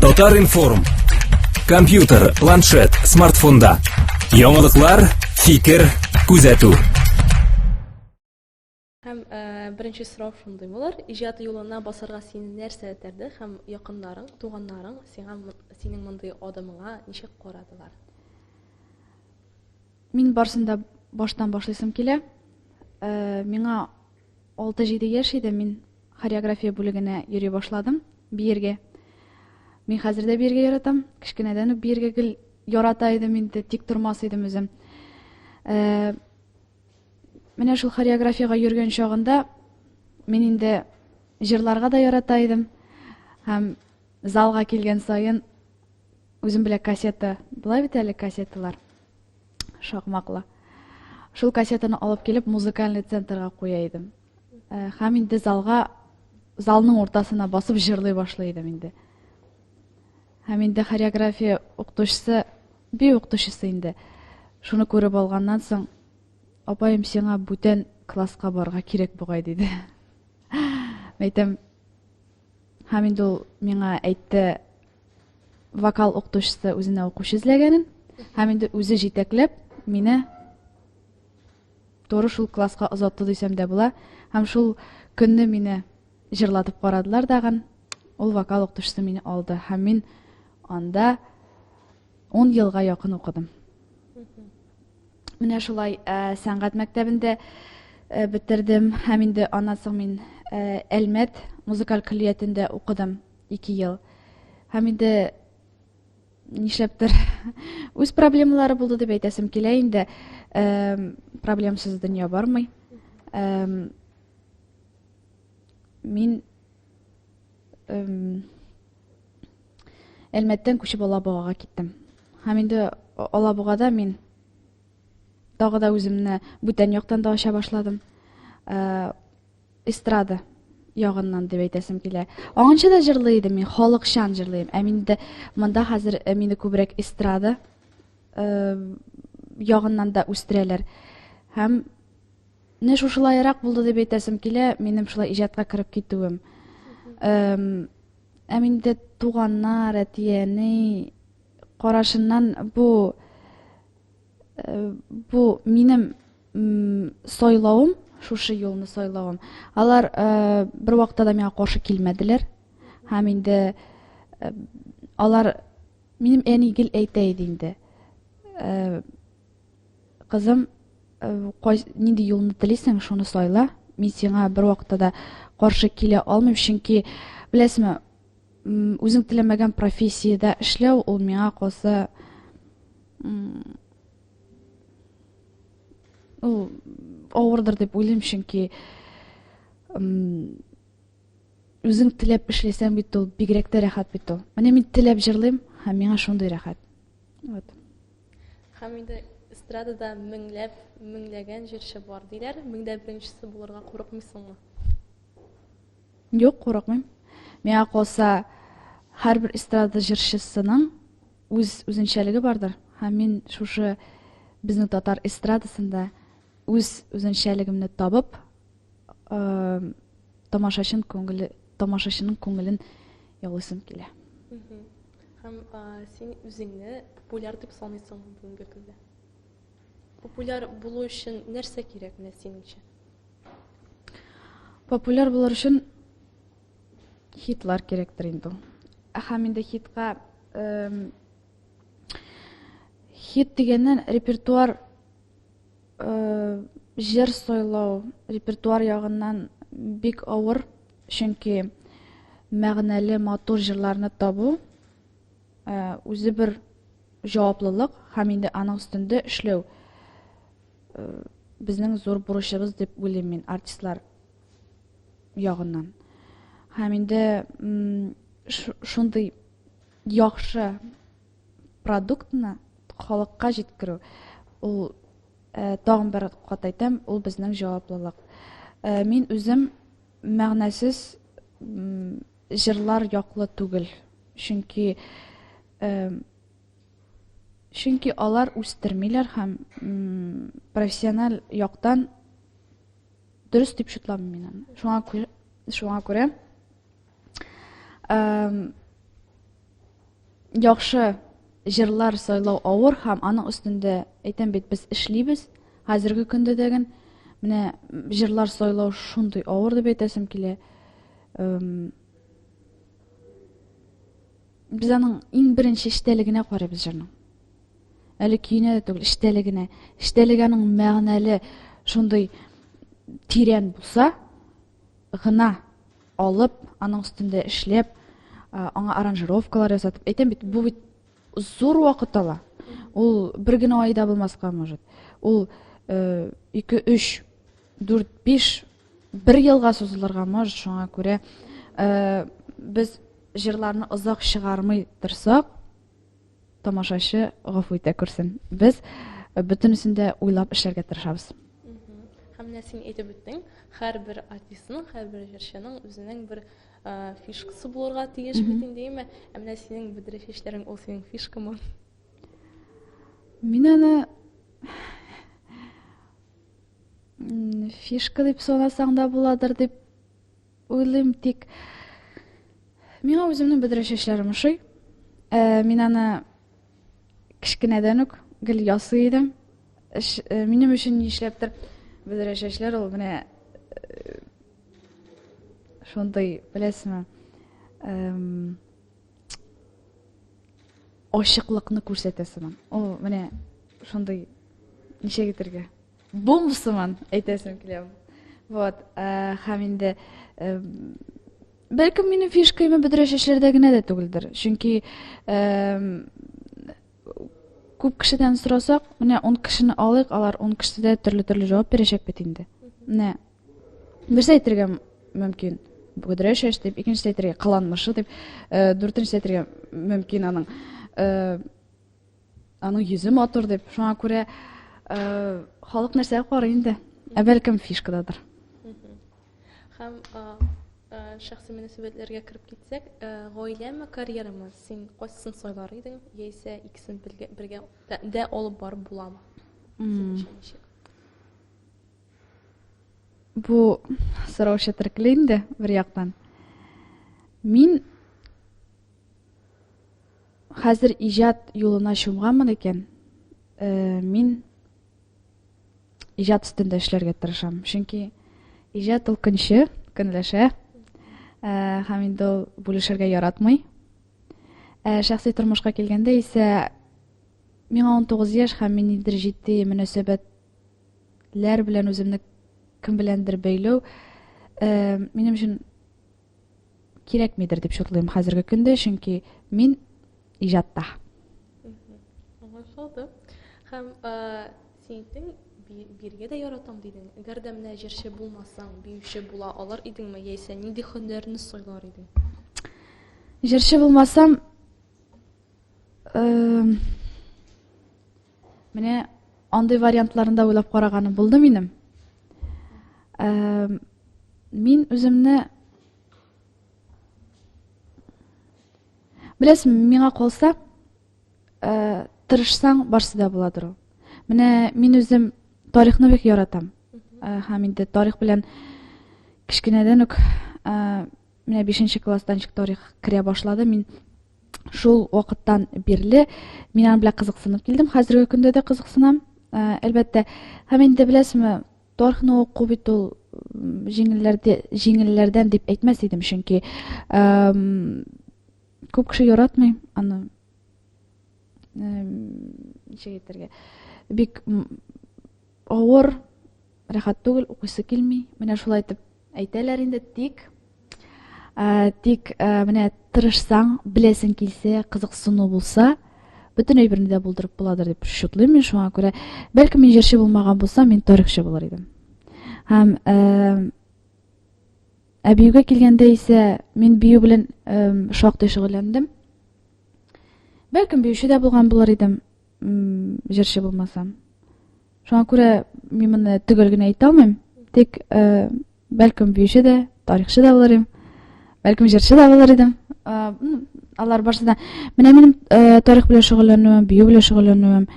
Татар-информ. Компьютер, планшет, смартфонда. Яңалыклар, фикер, күзәтү. Һәм э, беренче сорау шундый булыр. Иҗат юлына басарга сине нәрсә этәрде һәм якыннарың, туганнарың сиңа синең мондый адымыңа ничек карадылар? Мин барсын да баштан башлыйсым килә. Э, миңа 6-7 яшь иде, мин хореография бүлегенә йөри башладым, биергә. Мин хәзер дә биергә яратам. Кечкенәдән үк биергә гел ярата идем инде, тик тормас идем үзем. Э, менә шул хореографиягә йөргән чагында мин инде җырларга да ярата идем. Һәм залга килгән саен үзем белән кассета, була бит әле кассеталар. Шакмаклы. Шул кассетаны алып килеп, музыкальный центрга куя идем. Э, һәм инде залга, залның уртасына басып җырлый башлый идем инде. Һәм инде хореография укытучысы, бию укытучысы инде. Шуны күреп алганнан соң, апаем, сиңа бүтән класска барырга кирәк бугай, диде. Әйтәм, һәм инде ул миңа әйтте, вокал укытучысы үзенә укучы эзләгәнен һәм инде үзе җитәкләп мине туры шул класска озатты дисәм дә була. Һәм шул көнне мине җырлатып карадылар дагын. Ул вокал укытучысы мине алды һәм мин анда 10 елга якын укыдым. Менә шулай ә, сәнгать мәктәбендә ә, бетердем һәм инде аннан соң мин ә, Әлмәт музыкаль көллиятендә укыдым. 2 ел. Һәм инде нишләптер үз проблемалары булды дип әйтәсем килә инде. Проблемсыз дөнья бармый. Мин Әлмәттән күчеп Алабугага киттем. Һәм инде Алабугада мин тагы да үземне бүтән яктан да ача башладым. Эстрада ягыннан дип әйтәсем килә. Аңынча да җырлый идем мин, халыкчан җырлыйм. Ә мин инде монда хәзер э, мине күбрәк эстрада э, ягыннан да үстерәләр. Һәм менә шушылайрак булды дип әйтәсем килә, минем шулай иҗатка кереп китүем. Ә инде туганнар, әти-әни карашыннан бу Э, бу минем сайлавым, шушы юлны сайлавым. Алар э, бер вакытта да миңа каршы килмәделәр. Һәм инде э, алар минем әни гел әйтә иде инде. Кызым, нинди юлны телисең, шуны сайла. Мин сиңа бер вакытта да каршы килә алмыйм, чөнки беләсезме, үзең теләмәгән профессиядә эшләү ул миңа калса ул авырдыр дип уйлыйм, чөнки үзең теләп эшләсәң бит ул бигрәк тә рәхәт бит ул. Менә мин теләп җырлыйм һәм миңа шундый рәхәт. Вот. Һәм инде эстрадада меңләп, меңләгән җырчы бар диләр. Меңдә беренчесе булырга курыкмыйсыңмы? Юк, курыкмыйм. Миңа калса, һәрбер эстрада җырчысының үз үзенчәлеге бардыр. Һәм мин шушы безнең татар эстрадасында үз үзенчәлегемне табып, э, тамашачын күңеле, тамашачының күңелен яулыйсым килә. Һәм син үзеңне популяр дип саныйсыңмы бүгенге көндә? Популяр булу өчен нәрсә кирәк менә синеңчә? Популяр булыр өчен хитлар кирәктер инде ул. Һәм инде хитка хит дигәннән репертуар э, җыр сайлау репертуар ягыннан бик авыр, чөнки мәгънәле матур җырларны табу э, үзе бер җаваплылык һәм инде аның өстендә эшләү э, безнең зур бурычыбыз дип уйлыйм мин артистлар ягыннан. Һәм инде шундый яхшы продуктны халыкка җиткерү ул э, тагын бер кат әйтәм, ул безнең җаваплылык. Э, мин үзем мәгънәсез җырлар яклы түгел. Чөнки Чөнки алар үстермиләр һәм профессиональ яктан дөрес дип шутламыйм мин аны. Шуңа күрә, шуңа күрә Яхшы җырлар сайлау авыр һәм аның өстендә, әйтәм бит, без эшлибез. Хәзерге көндә дә ген менә җырлар сайлау шундый авыр дип әйтәсем килә. Без аның иң беренче эчтәлегенә карыйбыз җырның. Әле көенә дә түгел, эчтәлегенә. Эчтәлеге аның мәгънәле, шундый тирән булса гына алып, аның өстендә эшләп, аңа аранжировкалар ясатып, әйтәм бит, бу бит зур вакыт ала. Ул бер генә айда булмаска может. Ул 2, 3, 4, 5 бер елга сузылырга может, шуңа күрә без җырларны озак чыгармый торсак, тамашачы гафу итә күрсен. Без бөтенесен дә уйлап эшләргә тырышабыз. Һәм менә син әйтеп үттең, һәрбер артистның, һәрбер җырчының үзенең бер фишкасы булырга тиеш бит инде, әйеме? Ә менә синең бөдрә чәчләрең ул синең фишкамы? Мин аны фишка дип санасаң да буладыр дип уйлыйм, тик миңа үземнең бөдрә чәчләрем ошый. Ә, мин аны кечкенәдән үк гел ясый идем. Э, минем өчен нишләптер бөдрә чәчләр ул менә э, шундый, беләсезме, ачыклыкны күрсәтә сыман. Ул менә шундый ничек әйтергә? Бомба сыман әйтәсем килә. Вот, э, һәм инде э, бәлкем минем фишкаем бөдрә чәчләрдә генә дә түгелдер. Чөнки э, күп кешедән сорасак, менә 10 кешене алыйк, алар 10 кеше дә төрле-төрле җавап бирәчәк бит инде. Менә берсе әйтергә мөмкин бөдрә чәч дип, икенчесе әйтергә кыланмышы дип, дүртенчесе әйтергә мөмкин аның аның йөзе матур дип. Шуңа күрә халык нәрсәгә карый инде? Ә бәлкем фишкададыр. Һәм шәхси мөнәсәбәтләргә кереп китсәк, гаиләме, карьерамы? Син кайсысын сайлар идең, яисә икесен бергә дә алып барып буламы? Синеңчә ничек? Бу сорау четерекле инде бер яктан. Мин хәзер иҗат юлына чумганмын икән, э, мин иҗат өстендә эшләргә тырышам. Чөнки иҗат ул көнче, көнләшә. Э, һәм инде ул бүлешергә яратмый. Ә шәхси тормышка килгәндә исә миңа 19 яшь һәм мин ниндидер җитди мөнәсәбәтләр белән үземне кем беләндер бәйләү э, минем өчен кирәкмидер дип шутлыйм хәзерге көндә, чөнки мин иҗатта. Аңлашылды. Һәм син әйттең, биергә дә яратам дидең. Әгәр дә менә җырчы булмасаң, биюче була алыр идеңме, яисә нинди һөнәрне сайлар идең? Җырчы булмасам, менә андый вариантларын да уйлап караганым булды минем. Мин үземне беләсең, миңа калса, э, тырышсаң, барсы да буладыр ул. Менә мин үзем тарихны бик яратам. Э, һәм инде тарих белән кечкенәдән үк э, менә 5 класстан ничек тарих керә башлады, мин шул вакыттан бирле мин аның белән кызыксынып килдем. Хәзерге көндә дә кызыксынам. Э, әлбәттә, һәм инде беләсезме, Тарихны уку бит ул җиңелләрдә җиңелләрдән дип әйтмәс идем, чөнки күп кеше яратмый аны. Ничек әйтергә? Бик авыр, рәхәт түгел, укыйсы килми. Менә шулай итеп әйтәләр инде, тик Ә, тик ә, менә тырышсаң, беләсең килсә, кызыксыну булса, бөтен әйберне дә булдырып буладыр дип шутлыйм мин шуңа күрә. Бәлкем мин җырчы булмаган булсам, мин тарихчы булыр идем. Һәм ә, ә биюгә килгәндә исә мин бию белән ә, шактый шөгыльләндем. Бәлкем биюче дә булган булыр идем, җырчы булмасам. Шуңа күрә мин моны төгәл генә әйтә алмыйм. Тик э, бәлкем биюче дә, тарихчы да булыр идем. Бәлкем җырчы да булыр идем. Э, алар барысы да. Менә минем э, тарих белән шөгыльләнүем, бию белән шөгыльләнүем,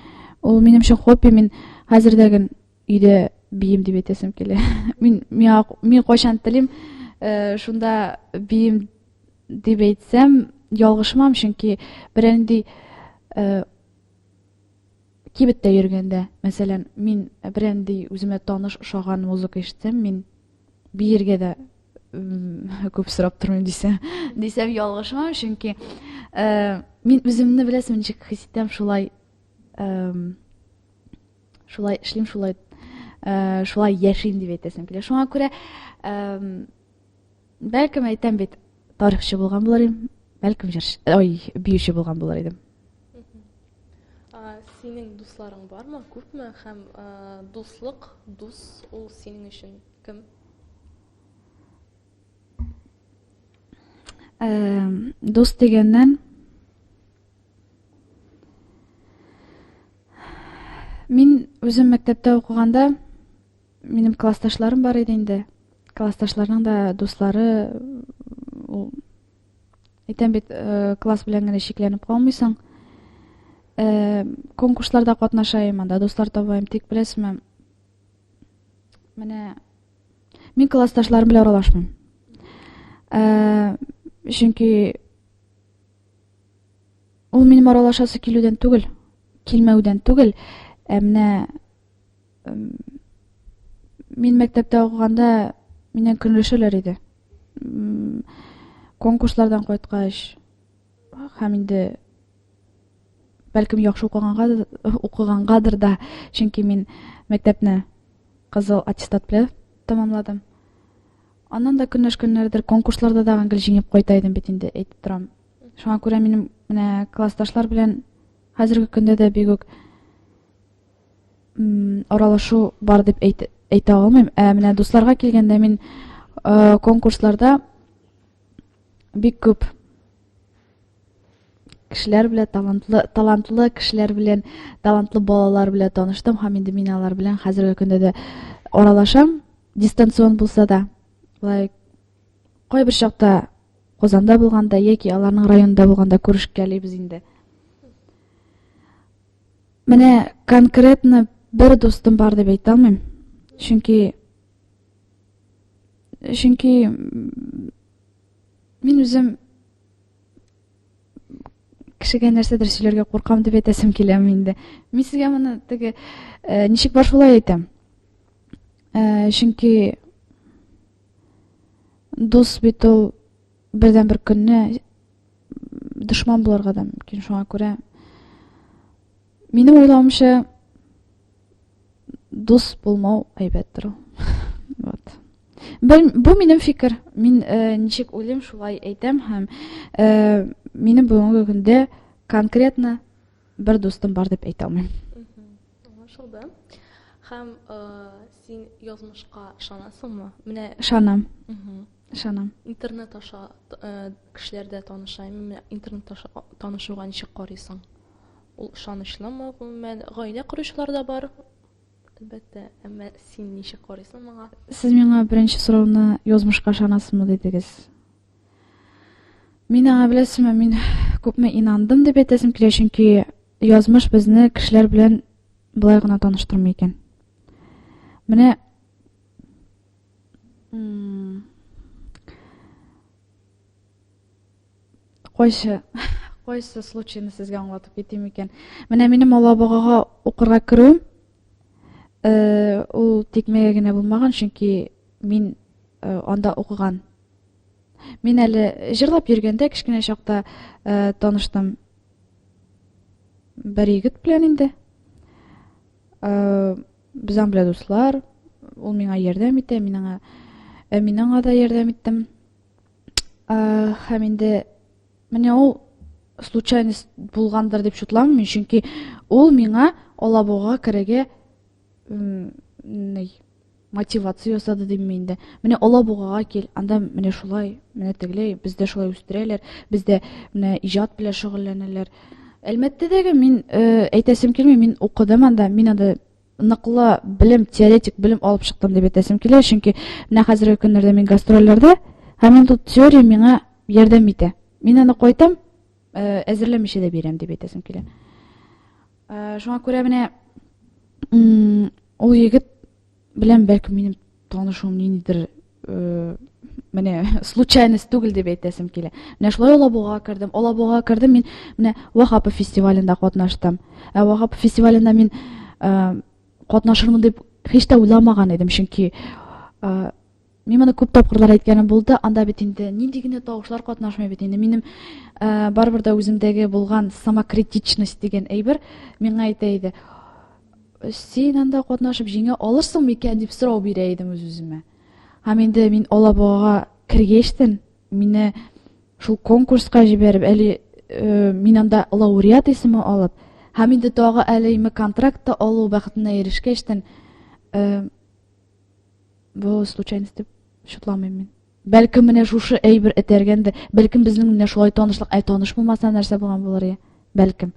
ул минем өчен хобби. Мин хәзер дә ген өйдә биим дип әйтәсем килә. Мин миңа мин кайчан телим, шунда биим дип әйтсәм, ялгышмам, чөнки берәр нинди э, кибеттә йөргәндә, мәсәлән, мин берәр нинди үземә таныш ошаган музыка ишетсәм, мин биергә дә күп сорап тормыйм дисәм, дисәм ялгышмам, чөнки э, мин үземне беләсең ничек хис итәм, шулай шулай эшлим, шулай э, шулай яшим дип әйтәсем килә. Шуңа күрә бәлкем әйтәм бит, тарихчы булган булыр идем, бәлкем җырчы, ой, биюче булган булыр идем. Синең дусларың бармы, күпме һәм дуслык, дус ул синең өчен кем? Дус дигәннән Мин үзем мәктәптә укыганда минем классташларым бар иде инде. Классташларның да дуслары ул әйтәм бит, э, класс белән генә чикләнеп калмыйсың. Э, конкурсларда катнашайм, анда дуслар табайм, тик беләсезме, менә мин классташларым белән аралашмыйм. Э, чөнки ул минем аралашасы килүдән түгел, килмәүдән түгел, ә менә мин мәктәптә укыганда миннән көнләшәләр иде. Конкурслардан кайткач һәм инде бәлкем яхшы укыганга укыгангадыр да, чөнки мин мәктәпне кызыл аттестат белән тәмамладым. Аннан да көнләшкәннәрдер, конкурсларда да гел җиңеп кайта идем бит инде, әйтеп торам. Шуңа күрә минем менә классташлар белән хәзерге көндә дә бик үк аралашу бар дип әйт, әйтә алмыйм. Ә менә дусларга килгәндә мин э, конкурсларда бик күп кешеләр белән талантлы талантлы кешеләр белән талантлы балалар белән таныштым һәм инде мин алар белән хәзерге көндә дә аралашам дистанцион булса да былай кайбер чакта Казанда булганда яки аларның районында булганда күрешкәлибез инде. Менә конкретно бер дустым бар дип әйтә алмыйм. Чөнки чөнки мин үзем кешегә нәрсәдер сөйләргә куркам дип әйтәсем килә инде. Мин сезгә моны теге э, ничек бар шулай әйтәм. Э, чөнки дус бит ул бердән бер көнне дошман булырга да мөмкин. Шуңа күрә минем уйлавымча дус булмау әйбәттер ул. Вот. Бер, бу минем фикер. Мин э, ничек уйлыйм, шулай әйтәм һәм э, минем бүгенге көндә конкретно бер дустым бар дип әйтә алмыйм. Аңлашылды. Һәм э, син язмышка ышанасыңмы? Менә Ышанам. Ышанам. Интернет аша э, кешеләрдә таныша, менә интернет аша танышуга ничек карыйсың? Ул ышанычлымы, гомумән, гаилә коручылар да бар, әлбәттә, әмма син ничек карыйсың моңа? Сез миңа беренче сорауны язмышка ышанасызмы дидегез. Мин аңа беләсезме, мин күпме инандым дип әйтәсем килә, чөнки язмыш безне кешеләр белән болай гына таныштырмый икән. Менә Кайсы кайсы случайны сезгә аңлатып китим икән? Менә минем Алабугага укырга керүем э, ул тикмәгә генә булмаган, чөнки мин э, анда укыган. Мин әле җырлап йөргәндә кечкенә чакта э, таныштым бер егет белән инде. Э, без аның белән дуслар, ул миңа ярдәм итә, мин аңа э, мин аңа да ярдәм иттем. Э, һәм инде менә ул случайность булгандыр дип шутламыйм мин, чөнки ул миңа Алабуга керергә мотивация ясады дим мин инде. Менә Алабугага кил, анда менә шулай, менә тегеләй, бездә шулай үстерәләр, бездә менә иҗат белән шөгыльләнәләр. Әлмәттә дә мин э, әйтәсем килми, мин укыдым анда, мин анда ныклы белем, теоретик белем алып чыктым дип әйтәсем килә, чөнки менә хәзерге көннәрдә мин гастрольләрдә һәм инде теория миңа ярдәм итә. Мин аны кайтам, э, әзерләмичә дә бирәм дип әйтәсем килә. Э, шуңа күрә менә ул егет белән бәлкем минем танышуым ниндидер э, менә случайность түгел дип әйтәсем килә. Менә шулай Алабугага кердем. Алабугага кердем мин менә Вахапов фестивалендә катнаштым. Ә Вахапов фестивалендә мин э, катнашырмын дип һич тә уйламаган идем, чөнки э, мин моны күп тапкырлар әйткәнем булды. Анда бит инде нинди генә тавышлар катнашмый бит инде. Минем э, барыбер дә үземдәге булган самокритичность дигән әйбер миңа әйтә иде. Син анда катнашып җиңә алырсың микән дип сорау бирә идем үз-үземә. Һәм инде мин Алабугага кергәчтен, мине шул конкурска җибәреп, әле э, мин анда лауреат исеме алып, һәм инде тагы әле име контракт та алу бәхетенә ирешкәчтен, э, бу случайность дип шутламыйм мин. Бәлкем менә шушы әйбер этәргәндер, бәлкем безнең менә шулай танышлык, ә таныш булмаса нәрсә булган булыр я? Бәлкем.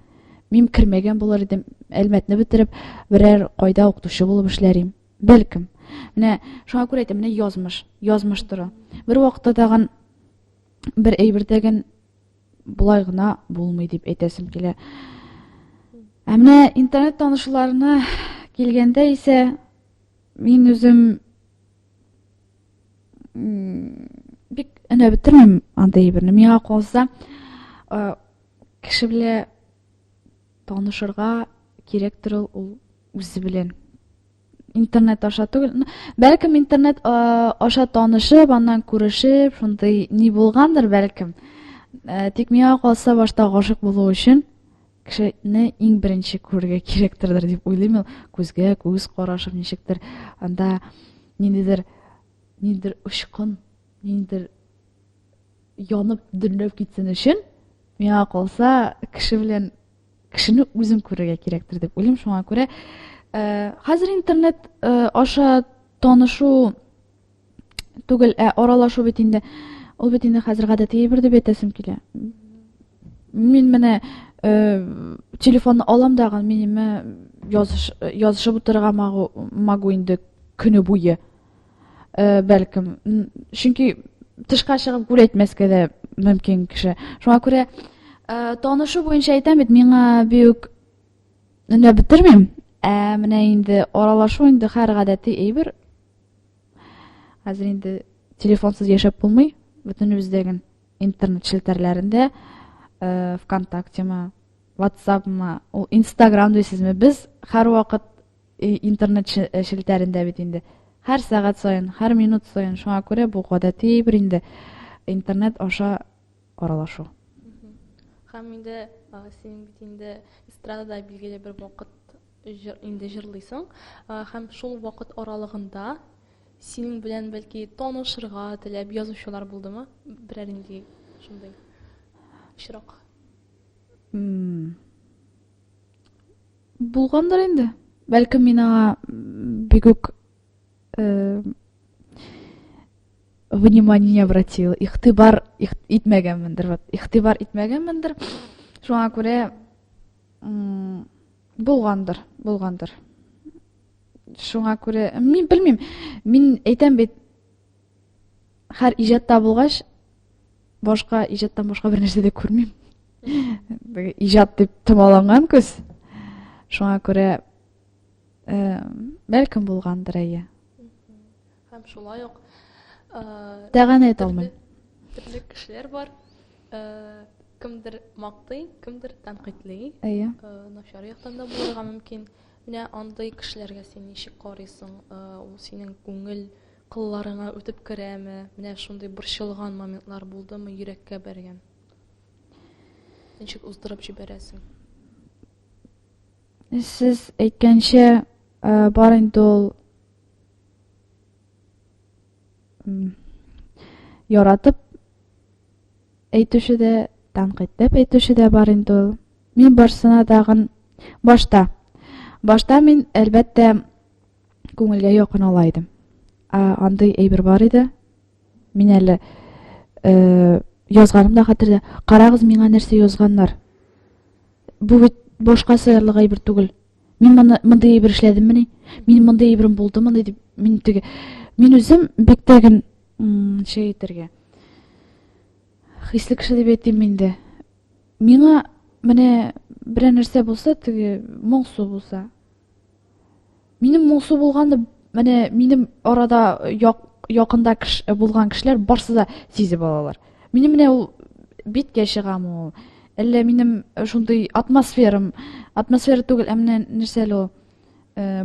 Мин кермәгән булыр идем, Әлмәтне бетереп, берәр кайда укытучы булып эшләр идем. Бәлкем. Менә шуңа күрә әйтәм, менә язмыш, язмыш тора. Бер вакытта тагын бер әйбер тәген болай гына булмый дип әйтәсем килә. Ә менә интернет танышуларына килгәндә исә мин үзем бик өнәп бетермим андый әйберне. Миңа калса, э, кеше белән танышырга кирәктер ул, ул үзе белән. Интернет аша түгел. Ну, бәлкем интернет э, аша танышып, аннан күрешеп, шундый ни булгандыр бәлкем. Э, тик миңа калса башта гашыйк булу өчен кешене иң беренче күрергә кирәктердер дип уйлыйм. Ул күзгә күз карашып ничектер анда ниндидер ниндидер очкын, ниндидер янып дөрләп китсен өчен миңа калса кеше белән кешене үзен күрергә кирәктер дип уйлыйм. Шуңа күрә э, хәзер интернет э, аша танышу түгел, ә аралашу бит инде ул бит инде хәзер гадәти әйбер дип әйтәсем килә. Мин менә э, телефонны алам да, мин языш, язышып утырырга могу, могу инде көне буе. Э, бәлкем. Чөнки тышка чыгып гүл әйтмәскә дә мөмкин кеше. Шуңа күрә э, танышу буенча әйтәм бит, миңа бик өнәп бетермим. Ә менә инде аралашу инде һәр гадәти әйбер. Хәзер инде телефонсыз яшәп булмый. Бөтенебездәген интернет челтәрләрендә, э, ВКонтактемы, WhatsAppмы, ул Instagram дисезме, без һәрвакыт интернет э, челтәрендә бит инде. Һәр сәгать саен, һәр минут саен. Шуңа күрә бу гадәти әйбер инде интернет аша аралашу. Һәм инде син бит инде эстрадада билгеле бер вакыт җыр, инде җырлыйсың. Һәм шул вакыт аралыгында синең белән бәлки танышырга теләп язучылар булдымы? Берәр нинди шундый очрак? Булгандыр инде. Бәлкем мин аңа бик үк э, внимание не обратила. Игътибар итмәгәнмендер. Вот, игътибар итмәгәнмендер. Шуңа күрә булгандыр, булгандыр. Шуңа күрә мин белмим. Мин әйтәм бит, һәр иҗатта булгач, башка иҗаттан башка бер нәрсә дә күрмим. Иҗат дип томаланган күз. Шуңа күрә э, бәлкем булгандыр, әйе. Һәм шулай ук э, Тәгән әйтә алмыйм. Төрле кешеләр бар. Э, кемдер мактый, кемдер тәнкыйтьли. Әйе. Начар яктан да булырга мөмкин. Менә андый кешеләргә син ничек карыйсың? Ул синең күңел Кылларыңа үтеп керәме? Менә шундый борчылган моментлар булдымы, йөрәккә бәргән? Ничек уздырып җибәрәсең? Сез әйткәнчә, э, бар инде ул яратып әйтүче дә, тәнкыйтьләп әйтүче дә бар инде ул. Мин барсына тагын башта. Башта мин, әлбәттә, күңелгә якын ала идем. Ә, андый әйбер бар иде. Мин әле э, язганым да хәтердә. Карагыз, миңа нәрсә язганнар. Бу бит башка сыярлык әйбер түгел. Мин моны мондый әйбер эшләдеммени? Мин мондый әйберем булдымыни дип мин теге мин үзем бик тәген шәй итәргә. Хисле кеше дип әйтим инде. Миңа менә берәр нәрсә булса, теге моңсу булса, Минем моңсу булганы, менә минем арада як, якында кеш, булган кешеләр барсы да сизеп алалар. Минем менә ул биткә чыгамы ул, әллә минем шундый атмосферам, атмосфера түгел, ә менә нәрсә әле ул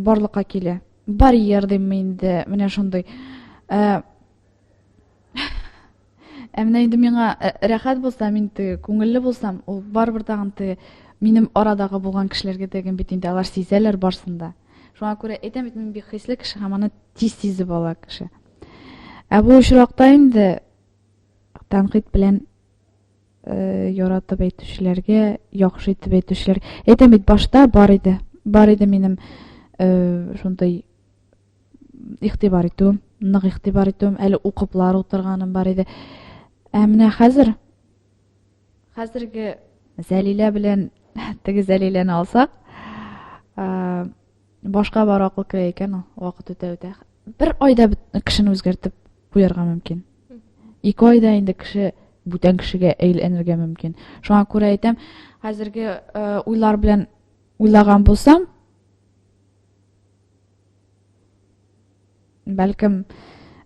барлыкка килә. Барьер димме инде, менә шундый. Ә менә инде миңа рәхәт булса, мин теге күңелле булсам, ул барыбер тагын теге минем арадагы булган кешеләргә тәген бит инде алар сизәләр барсын да. Шуңа күрә әйтәм бит, мин бик хисле кеше һәм аны тиз сизеп ала кеше. Ә бу очракта инде тәнкыйть белән э, яратып әйтүчеләргә, яхшы итеп әйтүчеләр. Әйтәм бит, башта бар иде. Бар иде минем э, шундый игътибар итүем, нык игътибар итүем, әле укыплар утырганым бар иде. Ә менә хәзер хәзерге Зәлилә белән теге Зәлиләне алсак, башка бар акыл керә икән ул, вакыт үтә-үтә. Бер айда кешене үзгәртеп куярга мөмкин. Ике айда инде кеше бүтән кешегә әйләнергә мөмкин. Шуңа күрә әйтәм, хәзерге уйлар белән уйлаган булсам, Бәлкем,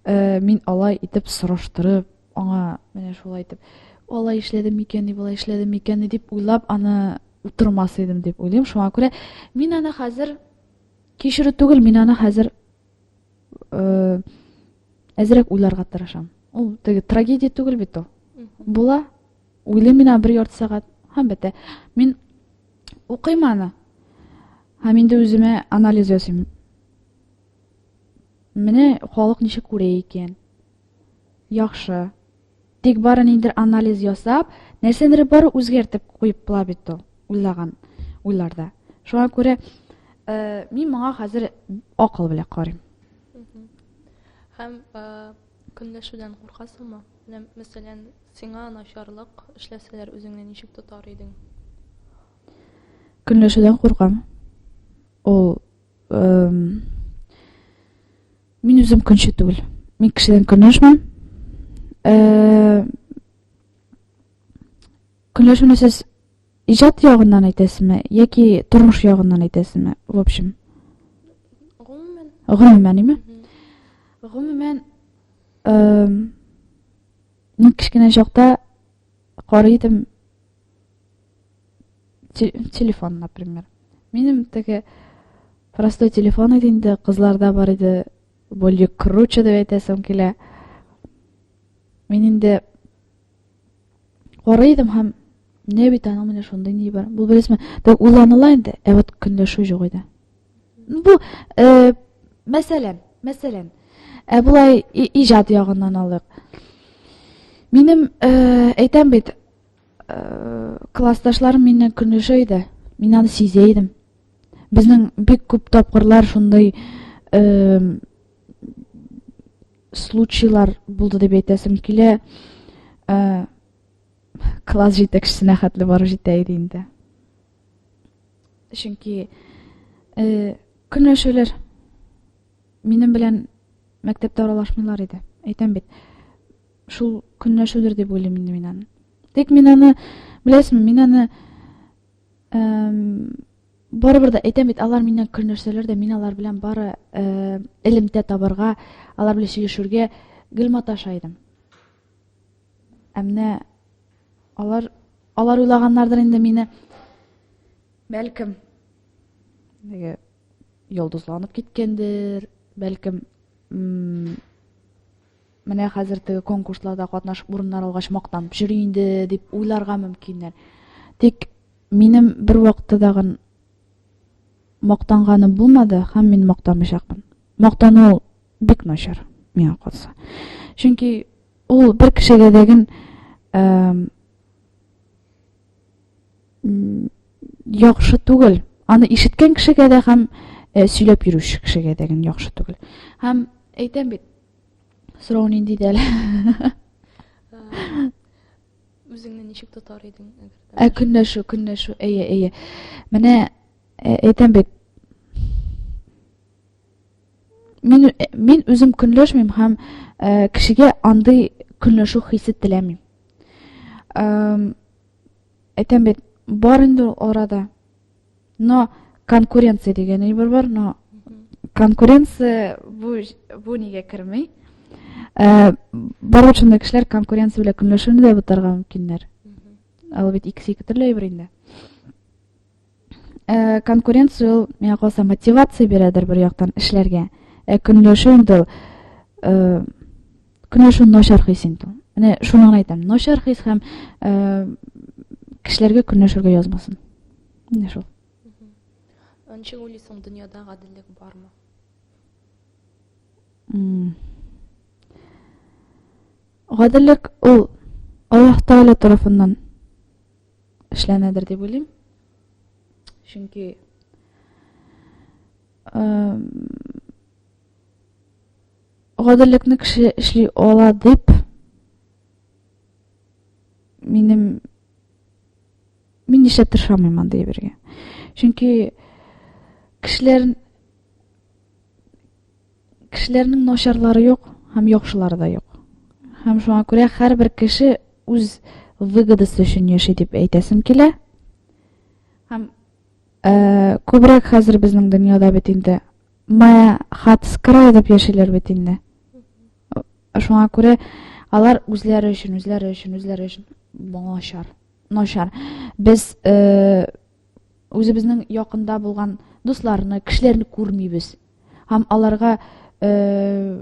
э, мин алай итеп сораштырып, аңа менә шулай итеп, алай эшләдем микән, ни болай эшләдем микән, ни дип уйлап, аны утырмас идем дип уйлыйм. Шуңа күрә мин аны хәзер кичерү түгел, мин аны хәзер э, әзрәк уйларга тырышам. Ул теге трагедия түгел бит ул. Була. Уйлыйм мин аны бер ярты сәгать һәм бетә. Мин укыйм аны. Һәм инде үземә анализ ясыйм. Менә халык ничек күрә икән. Яхшы. Тик бары ниндидер анализ ясап, нәрсәнедер бары үзгәртеп куеп була бит ул, уйлаган уйларда. Шуңа күрә э, мин моңа хәзер акыл белән карыйм. Һәм э, көнләшүдән куркасыңмы? Менә, мәсәлән, сиңа начарлык эшләсәләр, үзеңне ничек тотар идең? Көнләшүдән куркам. Ул мин үзем көнче түгел. Мин кешедән көнләшмим. Э, көнләшүне сез иҗат ягыннан әйтәсезме яки тормыш ягыннан әйтәсезме? В общем. Гомумән. Гомумән, име? Гомумән, мин кечкенә чакта карый идем телефон, например. Минем теге простой телефон иде инде, кызларда бар иде, более круче дип әйтәсем килә. Мин инде карый идем һәм не бит аның менә шундый ни бар. Бу беләсезме, так уйланыла инде, ә вот көнләшү юк иде. Бу, э, мәсәлән, мәсәлән, ә болай иҗат ягыннан алыйк. Минем, э, әйтәм бит, э, классташларым миннән көнләшә иде. Мин аны сизә идем. Безнең бик күп тапкырлар шундый э, случайлар булды дип әйтәсем килә. Э, класс җитәкчесенә хәтле барып җитә иде инде. Чөнки э, көнләшүләр минем белән мәктәптә аралашмыйлар иде. Әйтәм бит, шул көнләшүдер дип уйлыйм инде мин аны. Тик мин аны, беләсезме, мин аны барыбер дә әйтәм бит, алар миннән көнләшсәләр дә, мин алар белән бары э, элемтә табарга, алар белән сөйләшергә гел маташа идем. Ә менә алар алар уйлаганнардыр инде мине бәлкем теге йолдызланып киткәндер, бәлкем менә хәзер теге конкурсларда катнашып урыннар алгач мактанып йөри инде дип уйларга мөмкиннәр. Тик минем бер вакытта дагын мактанганым булмады һәм мин мактанмыйчакмын. Мактану бик начар миңа калса. Чөнки ул бер кешегә дәген яхшы түгел. Аны ишеткән кешегә дә һәм э, сөйләп йөрүче кешегә дә яхшы түгел. Һәм әйтәм бит, сорау нинди дә әле. Э, үзеңне ничек тотар идең? Ә көнләшү, көнләшү, әйе, әйе. Менә э, әйтәм бит, мин мин үзем көнләшмим һәм э, кешегә андый көнләшү хисе теләмим. Әйтәм бит, бар инде ул арада. Но конкуренция дигән әйбер бар, но конкуренция бу бу нигә керми. Э, бар бит шундый кешеләр конкуренция белән көнләшүне дә бутарга мөмкиннәр. Ул бит икесе ике төрле әйбер инде. Э, конкуренция ул, миңа калса, мотивация бирәдер бер яктан эшләргә. Ә көнләшү инде ул э, көнләшү начар хис инде ул. Менә шуны гына әйтәм. Начар хис һәм кешеләргә көнләшергә язмасын. Менә шул. Ничек уйлыйсың, дөньяда гаделлек бармы? Гаделлек ул Аллаһ Тәгалә тарафыннан эшләнәдер дип уйлыйм. Чөнки гаделлекне кеше эшли ала дип минем мин нишләп тырышамыйм андый әйбергә. Чөнки кешеләр Кешеләрнең начарлары юк һәм яхшылары да юк. Һәм шуңа күрә һәрбер кеше үз выгодасы өчен яши дип әйтәсем килә. Һәм э, күбрәк хәзер безнең дөньяда бит инде моя хат с краю дип яшиләр бит инде. Шуңа күрә алар үзләре өчен, үзләре өчен, үзләре өчен начар. Начар. Без э, үзебезнең якында булган дусларны, кешеләрне күрмибез. Һәм аларга э,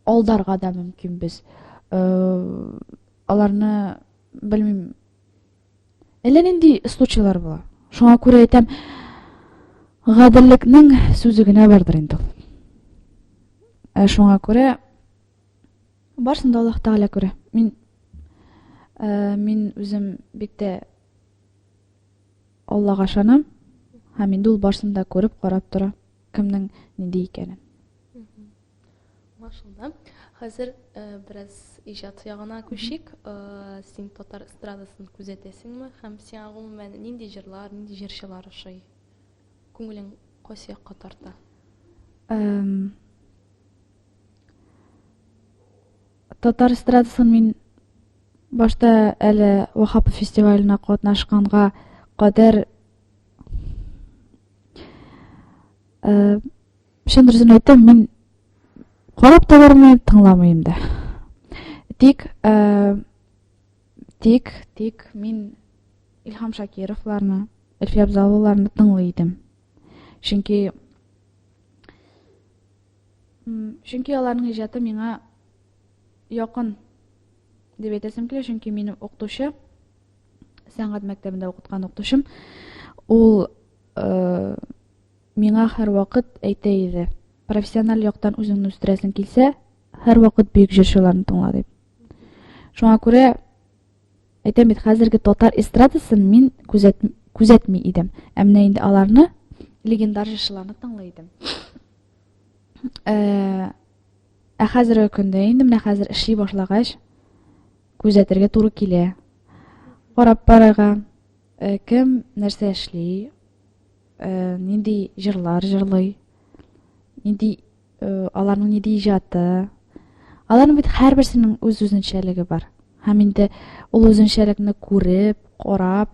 алдарга да мөмкинбез. Э, аларны белмим. Әллә нинди случайлар була. Шуңа күрә әйтәм, гаделлекнең сүзе генә бардыр инде ул. Ә шуңа күрә барсын да Аллаһ Тәгалә күрә. Мин э, мин үзем бик тә Аллага ышанам һәм инде ул барсын да күреп, карап тора, кемнең нинди икәнен. Аңлашылды. Хәзер э, бераз иҗат ягына күчик. Э, син татар эстрадасын күзәтәсеңме һәм сиңа гомумән нинди җырлар, нинди җырчылар ошый? Күңелең кайсы якка тарта? Татар эстрадасын мин башта әле Вахапов фестиваленә катнашканга кадәр э, чын дөресен әйтәм, мин карап та бармыйм, тыңламыйм да. Тик, э, тик, тик мин Илһам Шакировларны, Әлфия Абзаловаларны тыңлый идем. Чөнки чөнки аларның иҗаты миңа якын дип әйтәсем килә, чөнки минем укытучы, сәнгать мәктәбендә укыткан укытучым, ул э, миңа һәрвакыт әйтә иде, профессиональ яктан үзеңне үстерәсең килсә, һәрвакыт бөек җырчыларны тыңла дип. Шуңа күрә әйтәм бит, хәзерге татар эстрадасын мин күзәт, күзәтми идем. Ә менә инде аларны легендар җырчыларны тыңлый идем. Э, ә хәзерге көндә инде менә хәзер эшли башлагач, күзәтергә туры килә. Карап барырга, э, кем нәрсә эшли, э, нинди җырлар җырлый, нинди э, аларның нинди иҗаты. Аларның бит һәрберсенең үз үзенчәлеге бар. Һәм инде ул үзенчәлекне күреп, карап,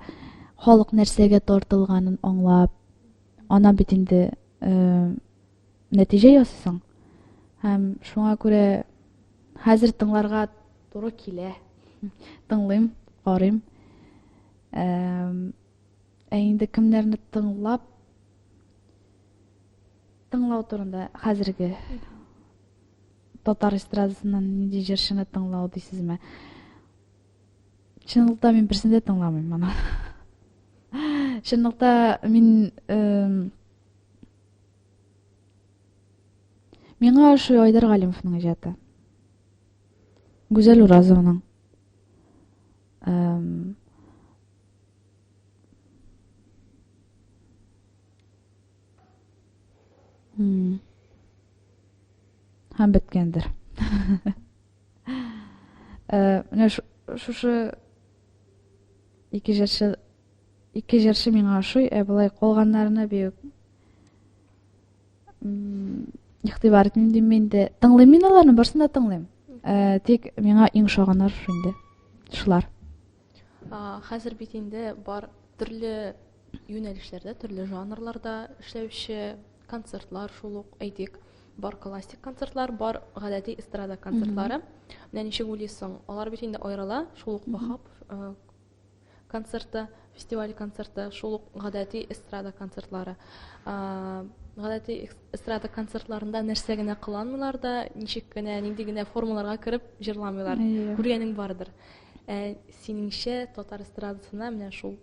халык нәрсәгә тартылганын аңлап, ана бит инде нәтиҗә ясыйсың. Һәм шуңа күрә хәзер тыңларга туры килә. Тыңлыйм, карыйм. Ә инде кемнәрне тыңлап тыңлау турында хәзерге татар эстрадасыннан нинди җырчыны тыңлау дисезме? Чынлыкта мин берсен дә тыңламыйм моны. Чынлыкта мин Миңа ошый Айдар Галимовның иҗаты. Гүзәл Уразованың. Һәм беткәндер. Э, менә шушы ике җырчы ике җырчы миңа ошый, ә болай калганнарына бик игътибар итмим дим инде. Тыңлыйм мин аларны, барсын да тыңлыйм. Э, тик миңа иң ошаганнар шул инде. Шулар. Хәзер бит инде бар төрле юнәлешләрдә, төрле жанрларда эшләүче концертлар шул ук, әйтик. Бар классик концертлар, бар гадәти эстрада концертлары. Менә ничек уйлыйсың, алар бит инде аерыла, шул ук Ваһап э, концерты, фестиваль концерты, шул ук гадәти эстрада концертлары. Гадәти эстрада концертларында нәрсә генә кыланмыйлар да, ничек кенә, нинди генә формаларга кереп җырламыйлар. Күргәнең бардыр. Ә синеңчә, татар эстрадасына менә шул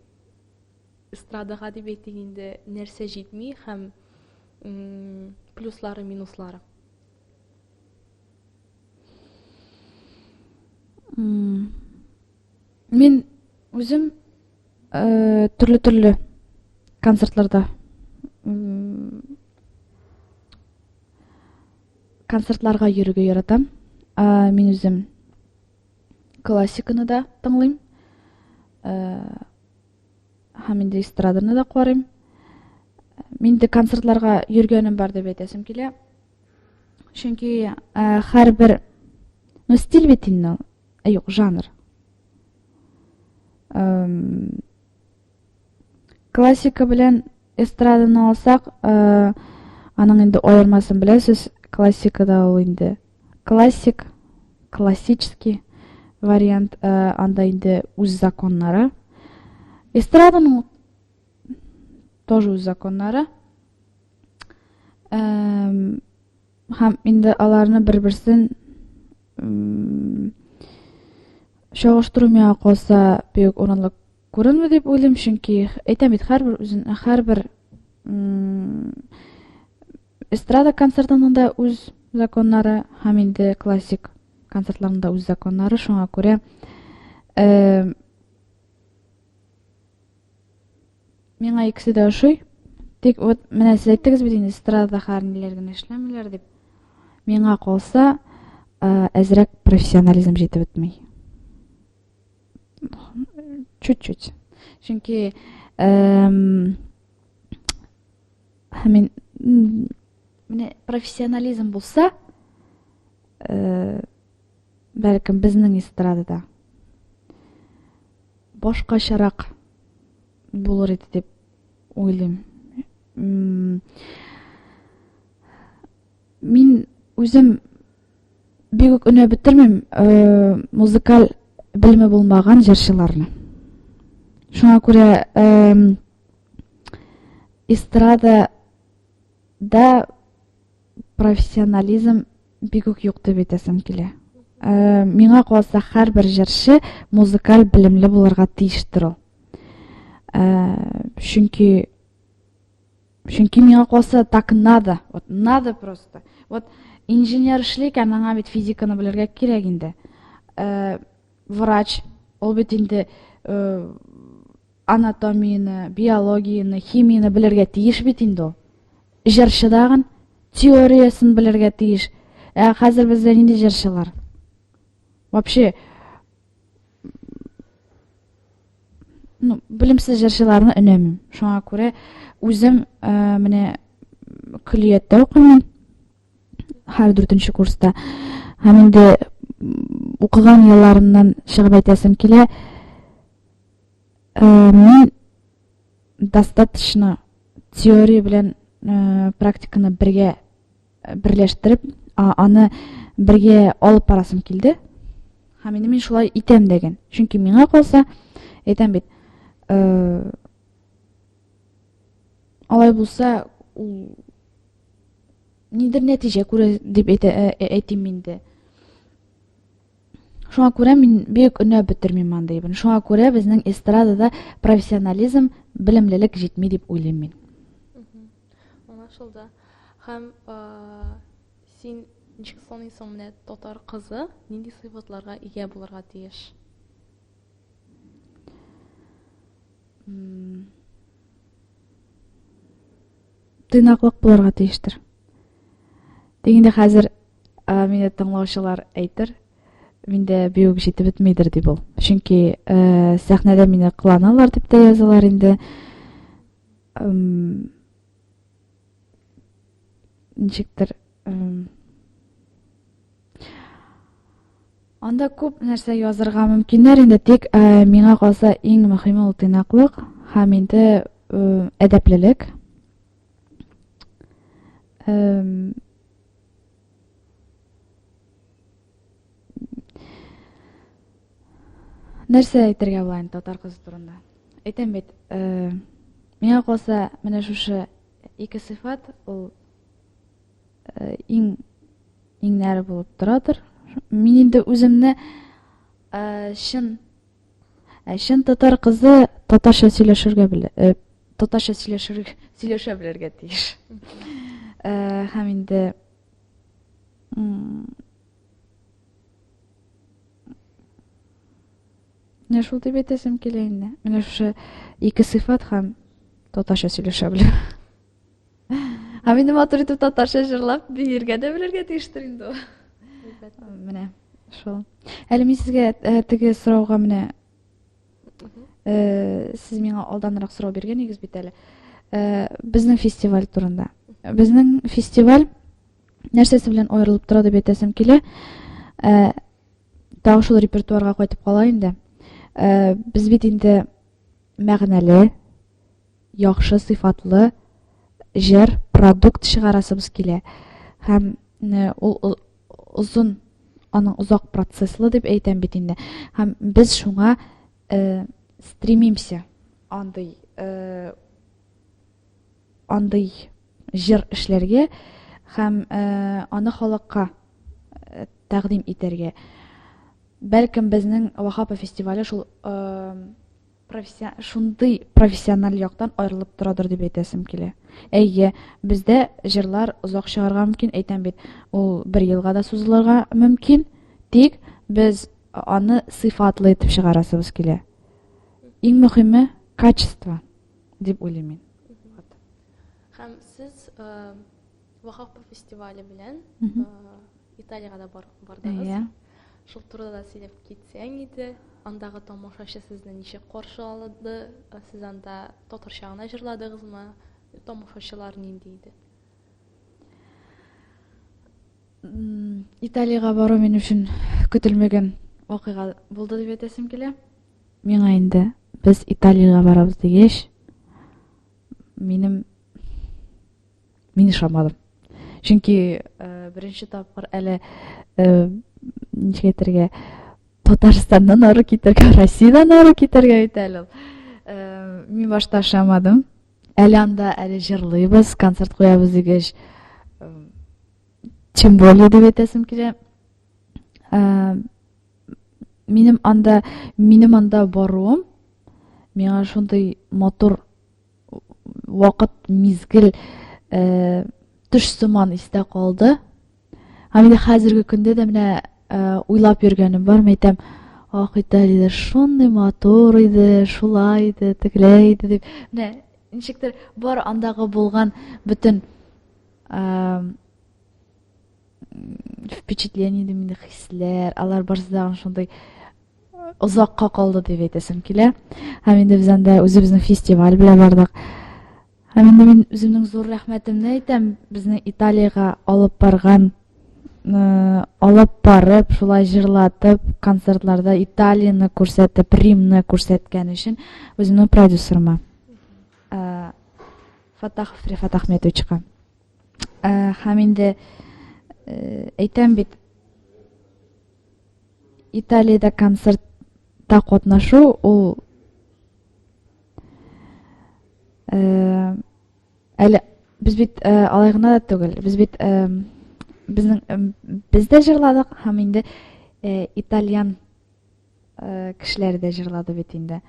эстрадага дип әйтик инде, нәрсә җитми һәм плюслары, минуслары? Мин үзем э, төрле-төрле концертларда концертларга йөрергә яратам. Э, мин үзем классиканы да тыңлыйм. Э, һәм инде эстраданы да карыйм. Мин инде концертларга йөргәнем бар дип әйтәсем килә. Чөнки э, һәрбер ну стиль бит инде ул. Э, юк, жанр. Эм, классика белән эстраданы алсак, э, аның инде аермасын беләсез, классикада ул инде классик, классический вариант, э, анда инде үз законнары. Эстраданың тоже үз законнары. Эм, һәм инде аларны бер-берсен чагыштыру миңа калса бик урынлы күренми дип уйлыйм, чөнки әйтәм бит, һәрбер үзен һәрбер эстрада концертының да үз законнары һәм инде классик концертларның да үз законнары, шуңа күрә э, Миңа икесе дә ошый. Тик вот менә сез әйттегез бит инде эстрадада хәзер ниләр генә эшләмиләр дип. Миңа калса, э, әзрәк профессионализм җитеп бетми. Чуть-чуть. Чөнки эм, мин менә профессионализм булса, э, бәлкем безнең эстрадада башкачарак булыр иде дип уйлыйм. Мин үзем бик үк өнәп бетермим э, музыкаль белеме булмаган җырчыларны. Шуңа күрә эстрадада профессионализм бик үк юк дип әйтәсем килә. Э, миңа калса, һәрбер җырчы музыкаль белемле булырга тиештер ул. Э, чөнки чөнки миңа калса так надо. Вот надо просто. Вот инженер эшли икән, аңа бит физиканы белергә кирәк инде. Э, врач, ул бит инде анатомияне, биологияне, химияне белергә тиеш бит инде ул. Җырчы дагын теориясен белергә тиеш. Ә хәзер бездә нинди җырчылар? Вообще, ну, белемсез җырчыларны өнәмим. Шуңа күрә үзем э, менә көллияттә укыйм һәр дүртенче курста. Һәм инде укыган елларымнан чыгып әйтәсем килә, э, мин достаточно теория белән э, практиканы бергә э, берләштереп, аны бергә алып барасым килде. Һәм инде мин шулай итәм дәген. Чөнки миңа калса, әйтәм бит, э, алай булса, ул нидер нәтиҗә күрә дип әйтә, әйтим инде. Шуңа күрә мин бик өнәп бетермим андый әйберне. Шуңа күрә безнең эстрадада профессионализм, белемлелек җитми дип уйлыйм мин. Аңлашылды. Һәм син ничек саныйсың, менә татар кызы нинди сыйфатларга ия булырга тиеш? Тыйнаклык булырга тиештер. Тик инде хәзер мине тыңлаучылар әйтер, миндә бик үк җитеп бетмидер дип ул. Чөнки э, сәхнәдә мине кыланалар дип тә язалар инде. Ничектер Анда күп нәрсә язырга мөмкиннәр инде, тик э, миңа калса иң мөһиме ул тыйнаклык һәм инде э, әдәплелек. Нәрсә әйтергә була инде татар кызы турында? Әйтәм бит, э, миңа калса, менә шушы ике сыйфат ул э, иң иңнәре булып торадыр. Мин инде үземне э, чын ә чын татар кызы татарча сөйләшергә белә, э, татарча сөйләшер сөйләшә белергә тиеш. Э, һәм инде Менә шул дип әйтәсем килә инде. Менә шушы ике сыйфат һәм татарча сөйләшә белү. Һәм инде матур итеп татарча җырлап биергә дә белергә тиештер инде ул. Менә шул. Әле мин сезгә э, теге сорауга менә э, сез миңа алданрак сорау биргән идегез бит әле. Э, безнең фестиваль турында. Безнең фестиваль нәрсәсе белән аерылып тора дип әйтәсем килә. Э, тагы шул репертуарга кайтып кала инде. Э, без бит инде мәгънәле, яхшы сыйфатлы җыр, продукт чыгарасыбыз килә. Һәм э, ул озын, аның озак процесслы дип әйтәм бит инде. Һәм без шуңа э, стремимся андый э, андый җыр эшләргә һәм э, аны халыкка э, тәкъдим итәргә. Бәлкем безнең Вахапа фестивале шул э, профессия шундый профессиональ яктан аерылып торадыр дип әйтәсем килә. Әйе, бездә җырлар озак чыгарга мөмкин, әйтәм бит, ул бер елга да сузылырга мөмкин, тик без аны сыйфатлы итеп чыгарасыбыз килә. Иң мөһиме качество дип уйлыйм мин. Һәм сез Вахапа фестивале белән Италиягә дә бардыгыз. Иә. Шул турыда да сөйләп китсәң иде. Андагы тамашачы сезне ничек каршы алды? Сез анда татарча гына җырладыгызмы? Тамашачылар нинди иде? Италиягә бару минем өчен көтелмәгән вакыйга булды дип әйтәсем килә. Миңа инде без Италиягә барабыз дигәч, минем Мин ышанмадым. Чөнки э, беренче тапкыр әле э, ничек әйтергә, Татарстаннан ары китәргә, Россиядән ары китәргә бит әле ул. Э, мин башта ышанмадым. Әле анда әле җырлыйбыз, концерт куябыз дигәч, э, тем более дип әйтәсем килә. Э, минем анда минем анда баруым миңа шундый матур вакыт мизгел э, төш сыман истә калды. Һәм инде хәзерге көндә дә менә э, уйлап йөргәнем бар, мен әйтәм, ах, Италиядә шундый матур иде, шулай иде, тегеләй иде дип. Менә ничектер бар андагы булган бөтен э, впечатление дим инде, хисләр, алар барысы да шундый озакка калды дип әйтәсем килә. Һәм инде без анда үзебезнең фестиваль белән бардык. Һәм инде мин үземнең зур рәхмәтемне әйтәм, безне Италиягә алып барган, э, алып барып, шулай җырлатып, концертларда Италияне күрсәтеп, Римны күрсәткән өчен үземнең продюсерыма, э, Фатахов Рифат Ахметовичка. Э, һәм инде әйтәм бит, Италиядә концертта катнашу ул э, әле без бит э, алай гына да түгел, без бит э, безнең э, без дә җырладык һәм инде э, итальян э, кешеләре дә җырлады бит инде.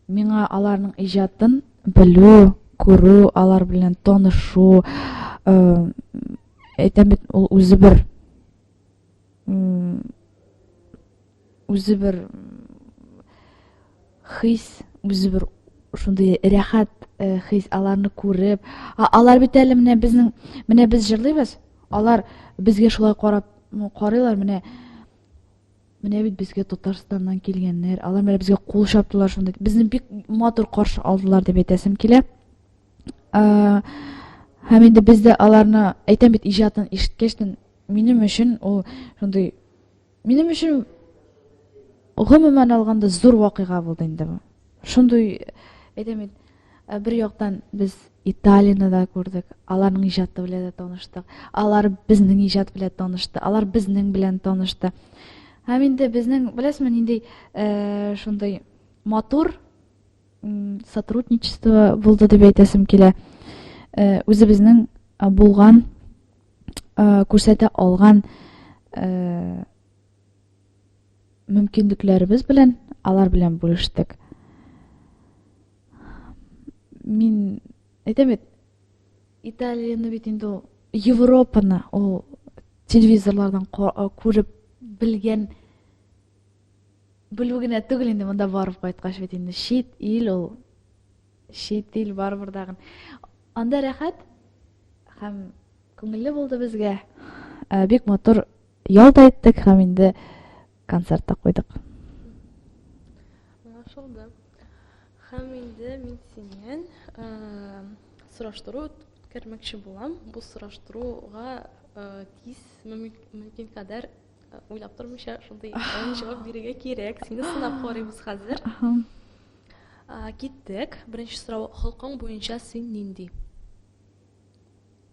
Миңа аларның иҗатын белү, күрү, алар белән танышу, э, әйтәм бит, ул үзе бер үзе бер хис, үзе бер шундый рәхәт э, хис, аларны күреп. Алар бит әле менә безнең, менә без җырлыйбыз, алар безгә шулай карап карыйлар, менә менә бит безгә Татарстаннан килгәннәр, алар менә безгә кул чаптылар шундый. Безне бик матур каршы алдылар дип әйтәсем килә. Э, һәм инде без дә аларны, әйтәм бит, иҗатын ишеткәчтен Минем өчен ул шундый минем өчен гомумән алганда зур вакыйга булды инде бу. Шундый әйтәм бит, э, бер яктан без Италияне дә күрдек, аларның иҗаты белән дә таныштык, алар безнең иҗат белән танышты, алар безнең белән танышты. Һәм инде безнең, беләсезме, нинди шундый матур сотрудничество булды дип әйтәсем килә. Үзебезнең булган, күрсәтә алган мөмкинлекләребез белән алар белән бүлештек. Мин әйтәм бит, Италияне бит инде ул Европаны ул телевизорлардан күреп белгән белү генә түгел инде монда барып кайткач бит инде чит ил ул чит ил барыбер дагын. Анда рәхәт һәм күңелле булды безгә. Бик матур ял да иттек һәм инде концерт та куйдык. Аңлашылды. Һәм инде мин синнән сораштыру үткәрмәкче булам. Бу сораштыруга тиз мөмкин кадәр уйлап тормыйча шундый җавап бирергә кирәк. Сине сынап карыйбыз хәзер. Киттек. Беренче сорау, холкың буенча син нинди?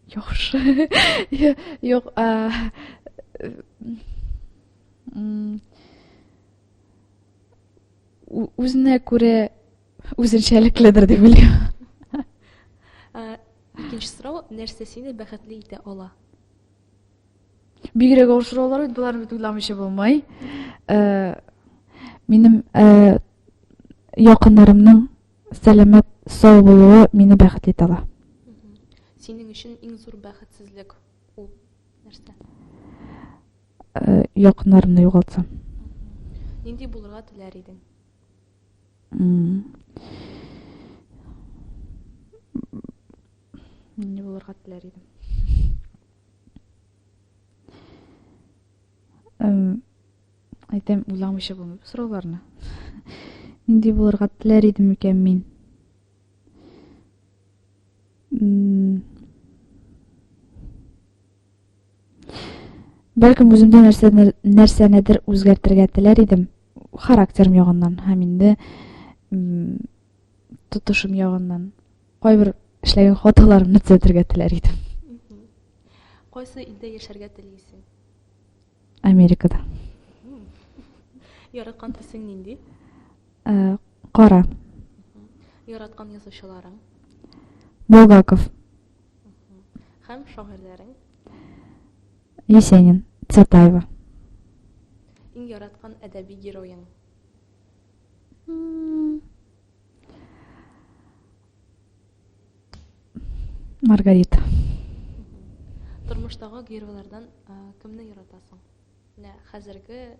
Яхшы. Юк, үзенә күрә үзенчәлекледер дип уйлыйм. Икенче сорау, нәрсә сине бәхетле итә ала? Бигрәк авыр сораулар бит, боларны бит уйламыйча булмый. Минем якыннарымның сәламәт, сау булуы мине бәхетле итә ала. Синең өчен иң зур бәхетсезлек ул нәрсә? Якыннарымны югалтсам. Нинди булырга теләр идең? Нинди булырга теләр идем? Әйтәм, уйламыйча булмый бу сорауларны. Нинди булырга теләр идем микән мин? Бәлкем үземдә нәрсәне, нәрсәнедер үзгәртергә теләр идем. Характерым ягыннан һәм инде тотышым ягыннан. Кайбер эшләгән хаталарымны төзәтергә теләр идем. Кайсы илдә яшәргә телисең? Америкада. Яраткан төсең нинди? Э, кара. Яраткан язучыларың? Булгаков. Һәм шагыйрьләрең? Есенин, Цветаева. Иң яраткан әдәби героең? Маргарита. Тормыштагы геройлардан кемне яратасың? Менә хәзерге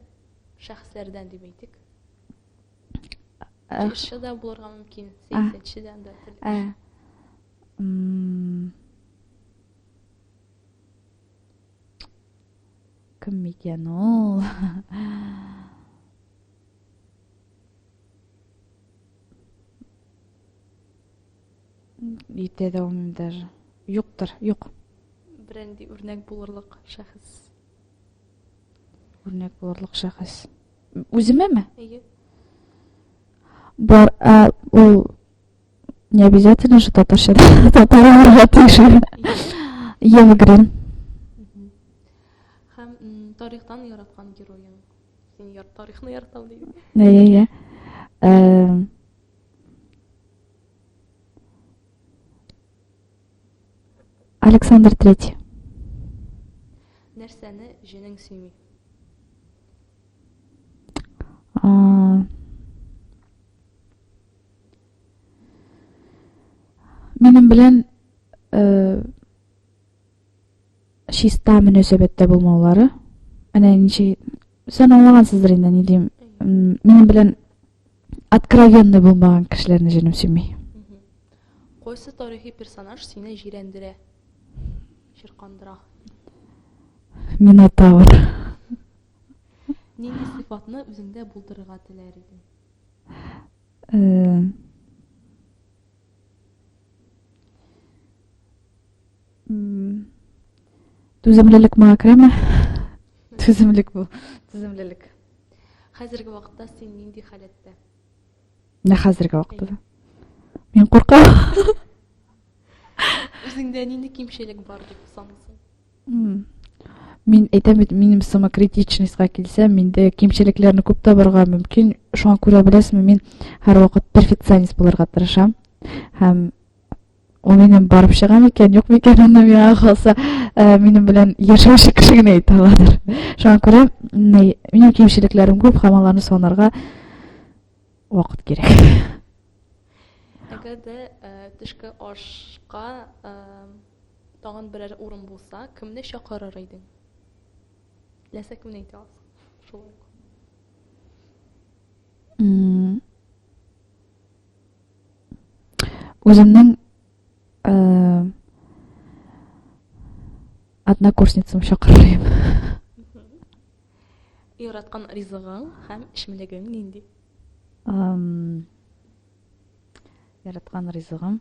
шәхесләрдән дип әйтик. Җырчы да булырга мөмкин, сәясәтче дә анда төрле. Кем микән ул? Әйтә дә алмыйм даже. Юктыр, юк. Берәнди үрнәк булырлык шәхес. Үрнәк булырлык шәхес. Үземәме? Әйе. Бар, ә, ул не обязательно же татарча татар булырга тиеш. Ева Грин. Һәм тарихтан яраткан героең. Син яр тарихны яратам дидең. Әйе, әйе. Эм, Александр Третий. Нәрсәне җенең сөйми? Минем белән э, чиста мөнәсәбәттә булмаулары. Әнә ничек сен аңлагансыздыр инде, ни дим. Минем белән откровенный булмаган кешеләрне җенем сөйми. Кайсы тарихи персонаж сине җирәндерә? Чиркандыра. Минотавр. Нинди сыйфатны үзеңдә булдырырга теләр идең? Э, Түземлелек моңа керәме? Түземлек бу. Түземлелек. Хәзерге вакытта син нинди халәттә? Менә хәзерге вакытта. Мин куркам. Үзеңдә нинди кимчелек бар дип саныйсың? Мин әйтәм бит, минем самокритичностька килсәм, миндә кимчелекләрне күп табарга мөмкин. Шуңа күрә беләсезме, мин һәрвакыт перфекционист булырга тырышам. Һәм ул минем барып чыга микән, юк микән, аны миңа калса, э, минем белән яшәүче кеше генә әйтә аладыр. Шуңа күрә минем кимчелекләрем күп һәм аларны санарга вакыт кирәк. Әгәр дә э, төшке ашка э, тагын берәр урын булса, кемне чакырыр идең? Теләсә кемне әйтә аласың. Шулай ук. Үземнең э, однокурсницам чакырыр идем. Яраткан ризыгың һәм эчемлегең нинди? Яраткан ризыгым.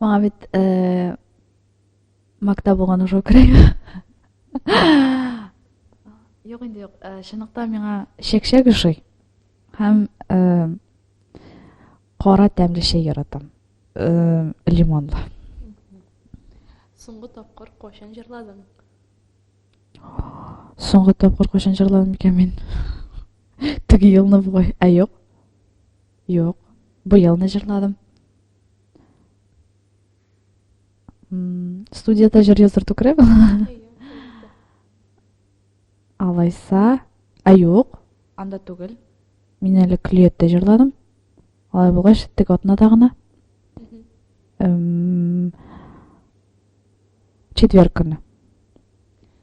Маңа бит э, Макта булган уже керәм. Юк инде юк. Э, чынлыкта миңа чәкчәк ошый. Һәм э, кара тәмле чәй яратам. Э, лимонлы. Соңгы тапкыр кайчан җырладың? Соңгы тапкыр кайчан җырладым икән мин? Теге елны бугай. Ә юк. Юк. Быелны җырладым. Студияда җыр яздырту керәме? Алайса, ә юк, анда түгел. Мин әле Клиетта җырладым. Алай булгач, теге атнада гына. Четверг көне.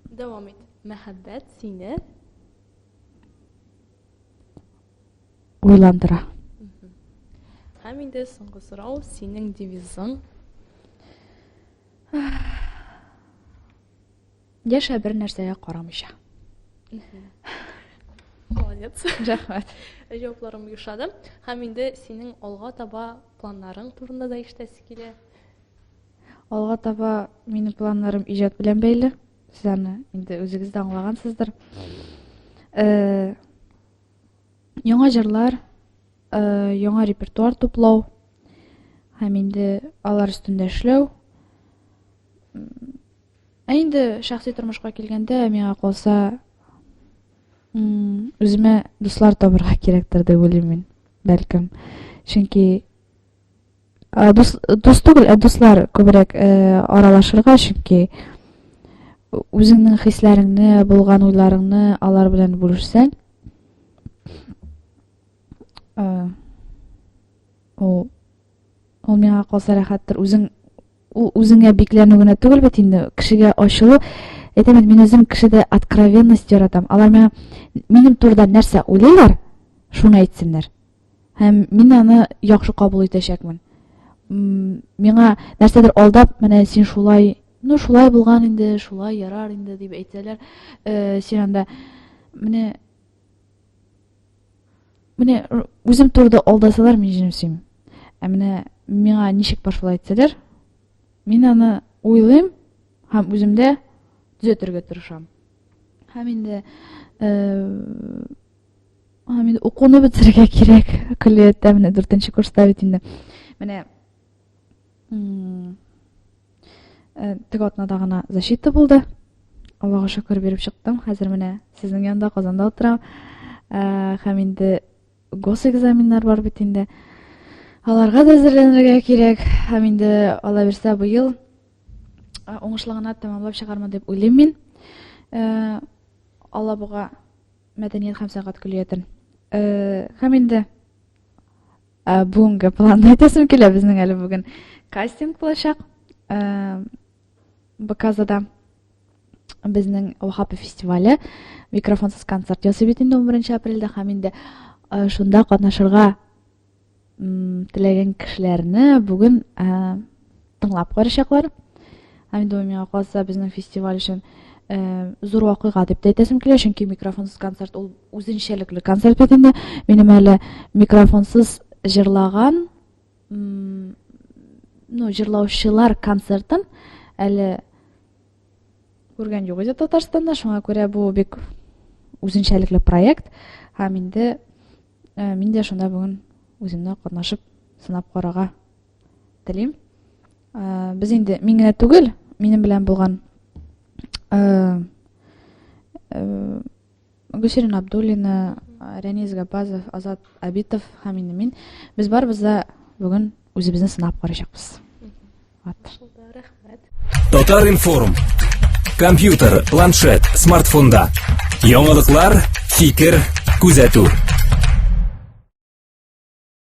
Дәвам ит. Мәхәббәт сине уйландыра. Һәм инде соңгы сорау, синең девизың? Яшә бер нәрсәгә карамыйча. Молодец. Рәхмәт. Җавапларым ошады. Һәм инде синең алга таба планнарың турында да ишетәсе килә. Алга таба минем планнарым иҗат белән бәйле. Сез аны инде үзегез дә аңлагансыздыр. Э, яңа җырлар, э, яңа репертуар туплау һәм инде алар өстендә эшләү. Ә инде шәхси тормышка килгәндә, миңа калса, үземә дуслар табырга кирәктер дип уйлыйм мин, бәлкем. Чөнки Дус, дус түгел, ә дуслар күбрәк э, аралашырга, чөнки үзеңнең хисләреңне, булган уйларыңны алар белән бүлешсәң, э, ул ул миңа калса рәхәттер. Үзең ул үзеңә бикләнү генә түгел бит инде, кешегә ачылу. Әйтәм бит, мин үзем кешедә откровенность яратам. Алар миңа минем турыда нәрсә уйлыйлар, шуны әйтсеннәр. Һәм мин аны яхшы кабул итәчәкмен. Миңа нәрсәдер алдап, менә син шулай, ну шулай булган инде, шулай ярар инде дип әйтсәләр, э, син анда менә менә үзем турыда алдасалар, мин җенсим. Ә менә миңа ничек бар шулай әйтсәләр, мин аны уйлыйм һәм үземдә төзәтергә тырышам. Һәм инде э, Һәм инде укуны бетерергә кирәк. Көллияттә менә дүртенче курста бит инде. Менә э, теге атнада гына защита булды. Аллага шөкер биреп чыктым. Хәзер менә сезнең янда Казанда утырам. Э, һәм инде госэкзаменнар бар бит инде. Аларга да әзерләнергә кирәк. Һәм инде Алла бирсә быел э, уңышлы гына тәмамлап чыгармын дип уйлыйм мин. Аллабуга Мәдәният һәм сәнгать көллиятен. Э, һәм инде э, бүгенге планны әйтәсем килә, безнең әле бүген кастинг булачак. Э, БКЗда безнең Вахапы фестивале микрофонсыз концерт ясый бит инде 11 апрельдә һәм инде шунда катнашырга теләгән кешеләрне бүген тыңлап карачаклар. Һәм инде миңа калса, безнең фестиваль өчен зур вакыйга дип тә әйтәсем килә, чөнки микрофонсыз концерт ул үзенчәлекле концерт бит инде. Минем әле микрофонсыз җырлаган, ну, җырлаучылар концертын әле күргән юк иде Татарстанда, шуңа күрә бу бик үзенчәлекле проект. Һәм инде Ә, мин дә шунда бүген үземне катнашып сынап карарга телим. Э, без инде мин генә түгел, минем белән булган э, э, Гөлсирин Абдуллина, Рәнис Габбазов, Азат Абитов һәм инде мин. Без барыбыз да бүген үзебезне сынап караячакбыз. Вот. Рәхмәт. Татар информ. Компьютер, планшет, смартфонда. Яңалыклар, фикер, күзәтү.